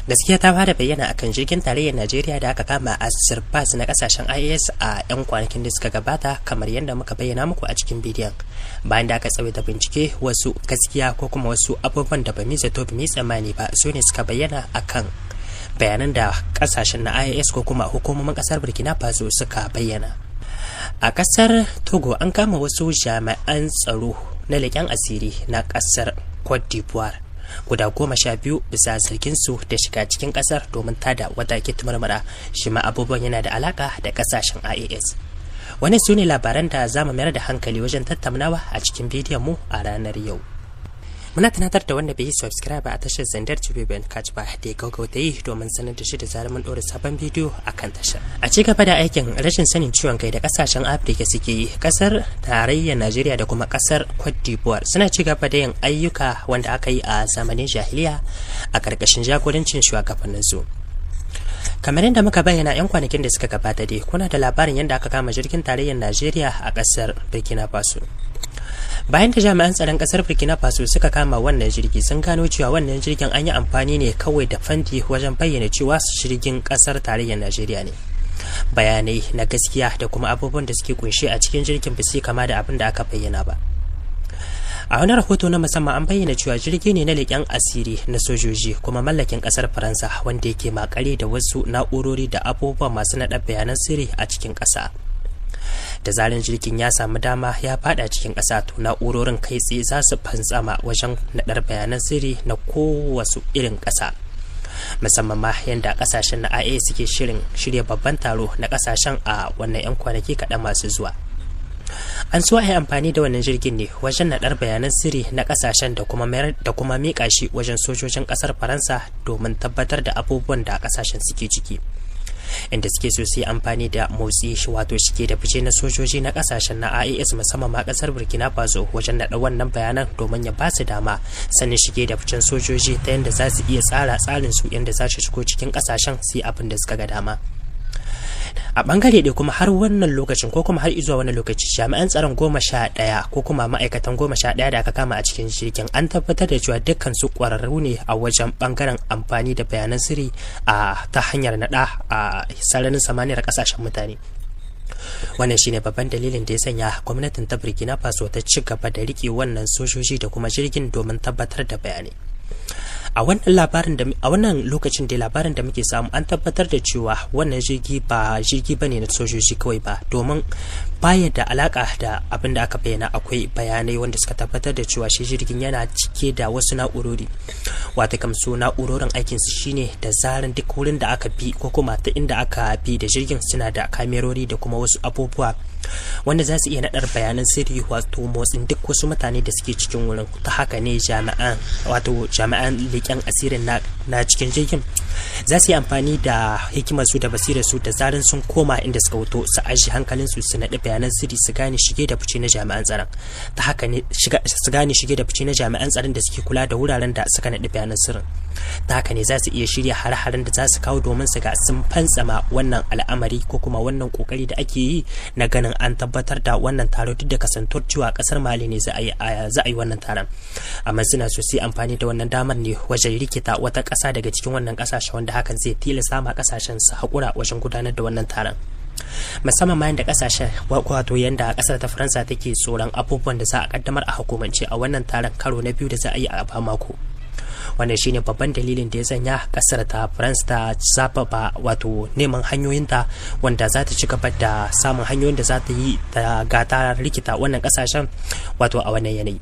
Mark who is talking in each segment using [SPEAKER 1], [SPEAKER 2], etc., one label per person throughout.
[SPEAKER 1] Gaskiya ta fara bayyana akan jirgin tarayyar Najeriya da aka kama a Sirbas na kasashen IAS a 'yan kwanakin da suka gabata, kamar yadda muka bayyana muku a cikin bidiyon. Bayan da aka tsawaita bincike, wasu gaskiya ko kuma wasu abubuwan da ba mi zato ba mi tsammani ba su ne suka bayyana akan bayanan da kasashen na IAS ko kuma hukumomin kasar Burkina Faso suka bayyana. A kasar Togo an kama wasu jami'an tsaro na leƙen asiri na kasar Cote d'Ivoire guda 12 bisa zargin su da shiga cikin kasar domin tada wata murmura. Shi ma abubuwan yana da alaka da kasashen IAS. Wani su ne labaran da za mu mayar da hankali wajen tattaunawa a cikin bidiyon mu a ranar yau. Muna tunatar da wanda bai yi subscribe a tashar Zandar TV Ben Catch ba da ya gaugauta yi domin sanar da shi da zarar mun ɗora sabon bidiyo a kan tashar. A ci gaba da aikin rashin sanin ciwon kai da kasashen Afirka suke yi, kasar tarayyar Najeriya da kuma kasar Cote d'Ivoire suna ci gaba da yin ayyuka wanda aka yi a zamanin jahiliya a ƙarƙashin jagorancin shugabanninsu. Kamar yadda muka bayyana 'yan kwanakin da suka gabata dai, kuna da labarin yadda aka kama jirgin tarayyar Najeriya a ƙasar Burkina Faso. Bayan da jami'an tsaron kasar Burkina Faso suka kama wannan jirgi, sun gano cewa wannan jirgin an yi amfani ne kawai da fanti wajen bayyana cewa jirgin kasar tarayyar Najeriya ne. Bayanai na gaskiya da kuma abubuwan da suke kunshe a cikin jirgin ba su kama da abin da aka bayyana ba. A wani rahoto na musamman an bayyana cewa jirgi ne na leƙen asiri na sojoji kuma mallakin kasar Faransa, wanda yake makare da wasu na'urori da abubuwa masu naɗa bayanan sirri a cikin ƙasa. Da zaran jirgin ya samu dama ya fada cikin ƙasa, to na'urorin kai tsaye za su fantsama wajen naɗar bayanan sirri na kowasu irin ƙasa, musamman ma yadda ƙasashen na IA suke shirin shirya babban taro na ƙasashen a wannan 'yan kwanaki kaɗan masu zuwa. An so a yi amfani da wannan jirgin ne wajen naɗar bayanan sirri na ƙasashen da kuma mayar da kuma miƙa shi wajen sojojin ƙasar Faransa domin tabbatar da abubuwan da ƙasashen suke ciki, inda suke so su yi amfani da motsi, wato shige da fice na sojoji na kasashen na IAS, musamman ma kasar Burkina Faso, wajen naɗa wannan bayanan domin ya ba su dama sanin shige da ficen sojoji ta yadda za su iya tsara tsarin su yadda za su shigo cikin kasashen su yi abin da suka ga dama. A bangare ɗaya kuma, har wannan lokacin ko kuma har izuwa wani lokaci, jami'an tsaron 11 ko kuma ma'aikatan 11 da aka kama a cikin jirgin, an tabbatar da cewa dukkan su ƙwararru ne a wajen bangaren amfani da bayanan sirri a ta hanyar naɗa a sararin samaniyar ƙasashen mutane. Wannan shine babban dalilin da ya sanya gwamnatin ta Burkina Faso ta ci gaba da riƙe wannan sojoji da kuma jirgin domin tabbatar da bayanai. A wannan labarin da a wannan lokacin da labarin da muke samu, an tabbatar da cewa wannan jirgi ba jirgi bane na sojoji kawai ba, domin baya da alaka da abin da aka bayyana. Akwai bayanai wanda suka tabbatar da cewa shi jirgin yana cike da wasu na'urori, wata kam su na'urorin aikin su shine da zaran duk wurin da aka bi ko kuma ta inda aka bi da jirgin, suna da kamerori da kuma wasu abubuwa wanda za su iya naɗar bayanan sirri, wato motsin duk wasu mutane da suke cikin wurin. Ta haka ne jami'an, wato jami'an leƙen asirin na cikin jirgin, za su yi amfani da hikimar su da basirar su, da zaran sun koma inda suka wuto, su aji hankalin su, su naɗi bayanan sirri, su gane shige da fice na jami'an tsaron. Ta haka ne su gane shige da fice na jami'an tsaron da suke kula da wuraren da suka naɗi bayanan sirrin. Ta haka ne za su iya shirya hare-haren da za su kawo domin su ga sun fantsama wannan al'amari ko kuma wannan kokari da ake yi na ganin an tabbatar da wannan taro, duk da kasantuwar cewa kasar Mali ne za a yi wannan taron. Amma suna so su yi amfani da wannan damar ne wajen rikita wata ƙasa daga cikin wannan ƙasashe, wanda hakan zai tilasta ma ƙasashen su haƙura wajen gudanar da wannan taron, musamman ma yadda kasashen, wato yadda kasar ta Faransa take tsoron abubuwan da za a kaddamar a hukumance a wannan taron karo na biyu da za a yi a Bamako. Wannan shine babban dalilin da ya sanya kasar ta France ta zafafa, wato neman hanyoyinta wanda za ta ci gaba da samun hanyoyin da za ta yi ta gata rikita wannan kasashen, wato a wannan yanayi.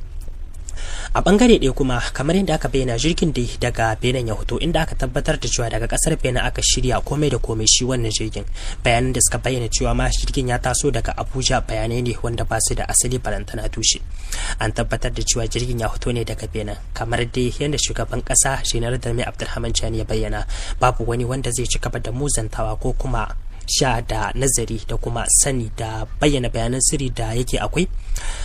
[SPEAKER 1] A bangare ɗaya kuma, kamar yadda aka bayyana, jirgin da daga Benin ya hoto, inda aka tabbatar da cewa daga kasar Benin aka shirya komai da komai shi wannan jirgin. Bayanan da suka bayyana cewa ma jirgin ya taso daga Abuja bayanai ne wanda ba su da asali barantana tushe. An tabbatar da cewa jirgin ya hoto ne daga Benin, kamar dai yadda shugaban kasa Janar Dame Abdulrahman Chani ya bayyana. Babu wani wanda zai ci gaba da muzantawa ko kuma sha da nazari da kuma sani da bayyana bayanan sirri da yake akwai.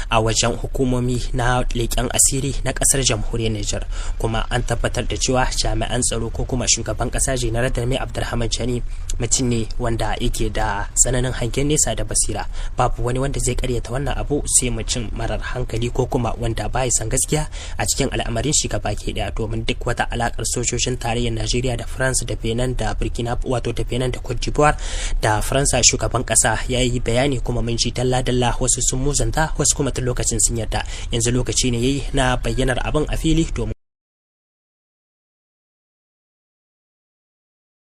[SPEAKER 1] a wajen hukumomi na leƙen asiri na ƙasar jamhuriyar Nijar. Kuma an tabbatar da cewa jami'an tsaro ko kuma shugaban ƙasa Janar Darme Abdulrahman Chani mutum ne wanda yake da tsananin hangen nesa da basira. Babu wani wanda zai karyata wannan abu sai mutum marar hankali ko kuma wanda baya san gaskiya a cikin al'amarin shi gaba ke daya, domin duk wata alakar sojojin tarayyar Najeriya da France da Benin da Burkina, wato da Benin da Cote d'Ivoire da Faransa, shugaban kasa ya yi bayani kuma mun ji dalla dalla. Wasu sun muzanta, wasu kuma tun lokacin sun yarda. Yanzu lokaci ne yayi na bayyanar abin a fili domin